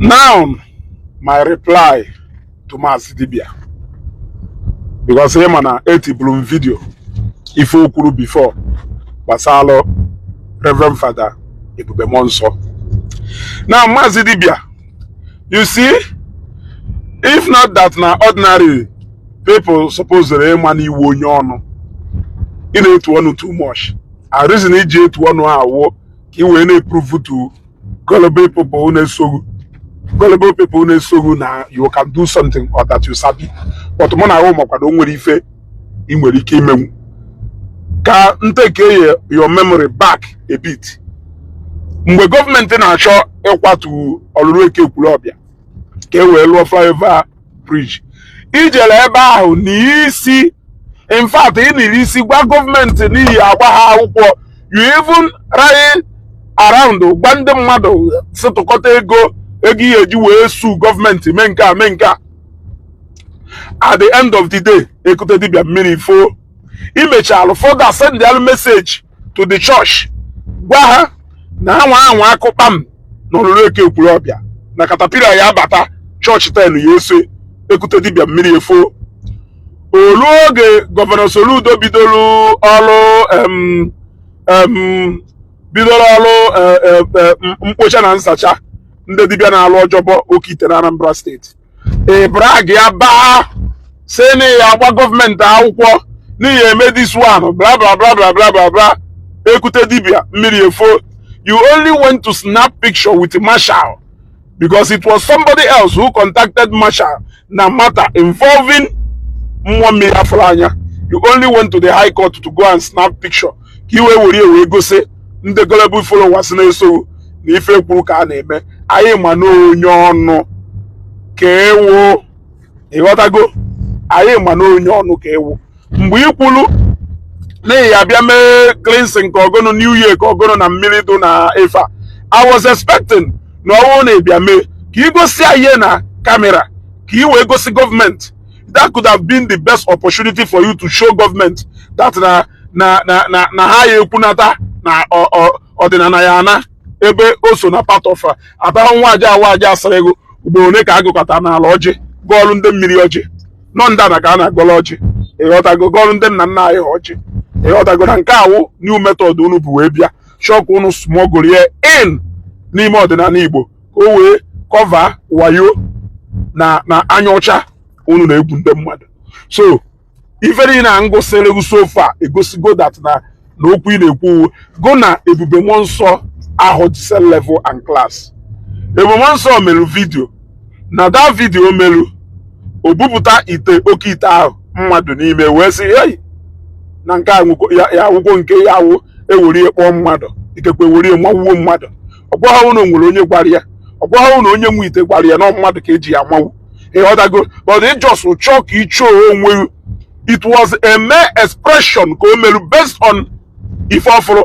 Now, my reply to Maazị Dibia, because him na etiburu m video ife o kwuru before gbasara Reverend Father Ebube Muonso. Now, Maazị Dibia, you see, if not that na ordinary people suppose ịma na iwu onye ọnụ, ị na-etu ọnụ too much. And reason iji etu ọnụ awụ ka ị wee na-eprove to gullible people na-esogbu, gullible people na-esogbu na you can do something or that you sabi. But mụ na ahụ makwado o nwere ife ị nwere ike imenwu. Ka nteke your memory back a bit, mgbe gọọmenti na-achọ ịkwatu ọlụrụ Eke Ekwulọbịa ka e wee lụọ flyover bridge, ijere ebe ahụ n'isi. In fact, ị niri isi gwa gọọmenti n'ihi agba ha akwụkwọ. You even rally around gwa ndị mmadụ si tụkọta ego, ego ihe eji wee sue gọọmenti, mee nke a, mee nke a. At the end of the day, ekute dibịa mmiri foo. Imechalụ further send alụ message to the church, gwa ha na anwa anwa akụkpam na ọlụrụ Eke Ekwulọbịa na caterpillar ya abata chọọchị ten ya eso. Ekute dibịa mmiri efo. Olu oge Governor Soludo bidoro ọrụ em em bidoro ọrụ mkpocha na nsacha ndị dibịa na-alụ ọjọbọ oke ite na Anambra Steeti, ị brag ya baa si na ya agba gọọmenti akwụkwọ n'ihi eme this one, bla bla bla bla bla bla bla. Ekute dibịa mmiri efo. You only went to snap picture with Marshal because it was somebody else who contacted Marshal na matter involving mmụọ mmiri afọrọ anya. You only went to the high court to go and snap picture ka i wee were wee gosi ndị gullible followers na-eso na ife kwuru ka a na-eme. Anyị ma na onye ọnụ ka ewu, ịghọtago? Anyị ma na onye ọnụ ka ewu. Mgbe ị kwulu n'ihi ya bịa mee cleansing ka ọgụnụ New Year, ka ọgụnụ na mmiri dụ na ife a, I was expecting na ọnwụ na ịbịa mee ka ị gosi ihe na camera, ka ị wee gosi gọọmenti. That could have been the best opportunity for you to show government that na ha ya ekwunata na ọdịnala ya ana ebe o so na part of atahụ nwa aja awa aja asara ego. Ugboro ole ka agụkọta n'ala ọjị gọọlụ ndị mmiri ọjị nọ ndị ana ka a na-agọlụ ọjị, ịghọtago? Gọọlụ ndị nna nna anyị ha ọjị, ịghọtago? Na nke awụ new method unu bụ wee bịa chọọ ka unu smuggle ya in n'ime ọdịnala Igbo ka o wee cover wayo na anya ọcha unu na-egwu ndị mmadụ. So ife niile na ngụsịrị so far egosigo that na okwu ị na-ekwu go na Ebube Mmụọ Nsọ ahụ the level and class. Ebube Mmụọ Nsọ mere video, na that video meru o bupụta ite oke ite ahụ mmadụ n'ime wee sị, "Hey," na nke a ya awụkwọ nke ya awụ ewere kpọọ mmadụ, ikekwe were mawuo mmadụ. Ọ gwagha na o nwere onye gwara ya, ọ gwagha na onye nwe ite gwara ya na mmadụ ka eji ya amanwu, ịghọtago? But ị just chọọ ka ị chọọ onwe. It was a mere expression ka o meru based on ife ọfụrụ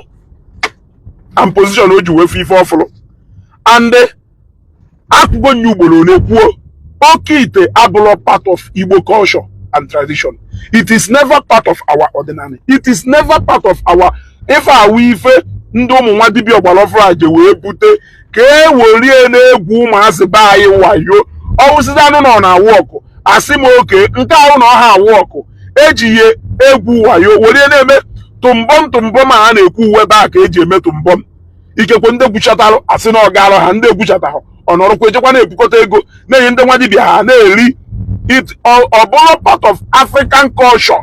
and position o ji wee fụ ife ọfụrụ. And akụgo nye ugboro na-ekwuo, oke ite abụrụ part of Igbo culture and tradition. It is never part of our ọdịnala. It is never part of our ife. Awụ ife ndị ụmụ nwa dibịa ọgbara ọfụrụ a je wee bute ka e werie na-egwu ụmụazị be anyị wayo. Ọwụsịza anụ nọ na awụ ọkụ, asị m oke nke ahụ na ọha awụ ọkụ eji ya egwu wayo werie na-eme tụmbọm tụmbọm a na-ekwu uwe ebe a ka eji eme tụmbọm. Ikekwe ndị gwuchatalụ asị na ọ gaara ha, ndị egwuchatahụ ọ nọrọkwa ejekwa na-ebukọta ego na-enye ndị nwa dibịa ha na-eri. It ọ bụrụ part of African culture,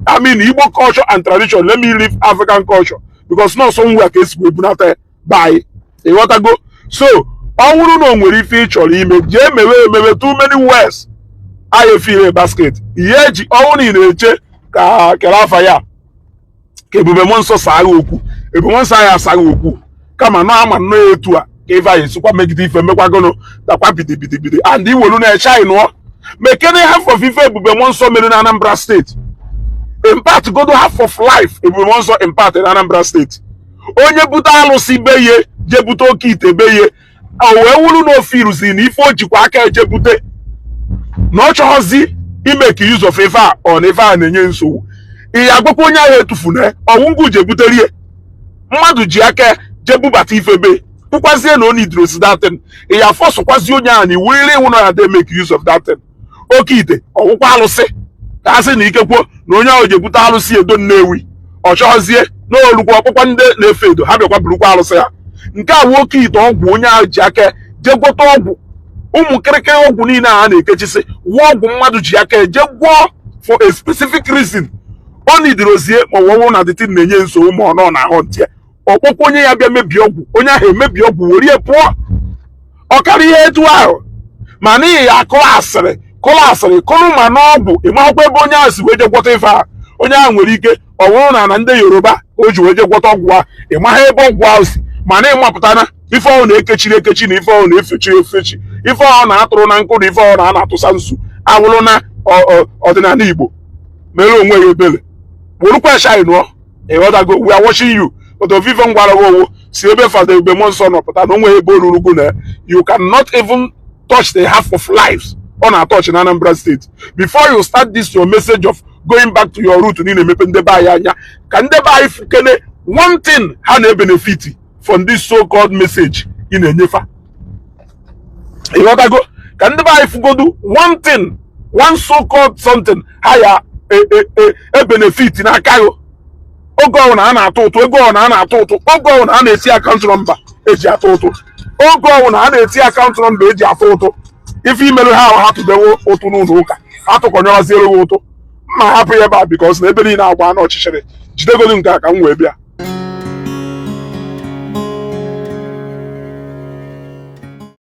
I mean Igbo culture and tradition. Let me leave African culture because not somewhere ka esi wee bunata ya be anyị, ịghọtago? So ọ bụrụ na o nwere ife ị chọrọ ime, jee mewe emewe. Too many words anyị efire basket ihe eji. Ọnwụ na ị na-eche ka kere afa ya ka Ebube Mmụọ Nsọ saa gị okwu, Ebube Mmụọ Nsọ anyị asaghị okwu, kama na ama nnọọ etu a ka ife anyị esikwa megide ife mekwagono dakwa bidibidibidi and iwelu na-eche anyị nụọ mekene. Half of ife Ebube Mmụọ Nsọ mere na Anambra Steeti, impact godo half of life Ebube Mmụọ Nsọ impact na Anambra Steeti. Onye bute alụsị be ye, je bute oke ite be ye, o wee wuru na ofe iruziri na ife o jikwa aka eje bute na ọ chọghọzi ime ka use of ife a ọ na ife a na-enye nsogbu. Ị ya agwakwa onye ahụ etufuna ọnwụ ngụ je buterie mmadụ ji aka je bubata ife be. Kwukwazie na o nidrosi that thing, ị ya forcekwazi onye ahụ na iwuriri iwu na ya dey make use of that thing. Oke ite ọgwụkwa alụsị, ka a sị na ike kwuo na onye ahụ ji ebute alụsị edo Nnewi, ọ chọghọzie n'olukwa ọkpụkwa ndị na-efe edo ha bịakwa burukwa alụsị ha. Nke a bụ oke ite ọgwụ onye ahụ ji aka jee gwọta ọgwụ. Ụmụ kịrịkịrị ọgwụ niile a na-ekechisi gwụọ, ọgwụ mmadụ ji aka eje gwọọ for a specific reason, ọ nidirozie ma ọ bụrụ na the thing na-enye nsogbu, ma ọ nọ na-ahụ ntị ya, ọkpọkwa onye ya bịa mebie ọgwụ, onye ahụ emebi ọgwụ were ya pụọ. Ọ karịa ihe etu ahụ, ma n'ihi ya kụrụ asịrị, kụrụ asịrị, kụrụ ma n'ọgwụ, ịmakwa ebe onye ahụ si wee je gwọta ife ahụ. Onye ahụ nwere ike ọ bụrụ na ndị Yoruba o ji wee je gwọta ọgwụ ahụ, ịmaha ebe ọgwụ ahụ si, ma na ịmapụtana ife ọhụụ na-ekechiri ekechi, na ife ọhụụ na-efechiri efechi, ife ọhụụ na-atụrụ na nkụ, na ife ọhụụ na a na-atụsa nsu awụrụ na ọdịnala Igbo. Mere onwe ya ebere, werukwa shine nụọ. Ịghọtago? We are watching you. But ofufe ngwara owo si ebe Fada Ebube Nsọ nọpụta na onwe ebe orurugo na you cannot even touch the half of lives ọ na-atouch na Anambra State before you start this your message of going back to your root. Niile emepe ndebe anyị anya ka ndebe anyị fukene one thing ha na-ebenefit from this so-called message ị na-enyefa. Ịghọtago? Ka ndị be anyị fugodu one thing, one so-called something ha ya ebenefit n'aka gị. Oge ọbụla a na-atụ ụtụ, ego ọbụla a na-atụ ụtụ, oge ọbụla a na-eti account number eji atụ ụtụ, oge ọbụla a na-eti account number eji atụ ụtụ, ife imerụ ha ahụ, ha tụdewo ụtụ n'ụlọ ụka, ha tụkọnyọraziere gị ụtụ. Mma hapụ ya ebe a because na ebe niile agba n'ọchịchịrị. Jidegodu nke a ka m wee bịa.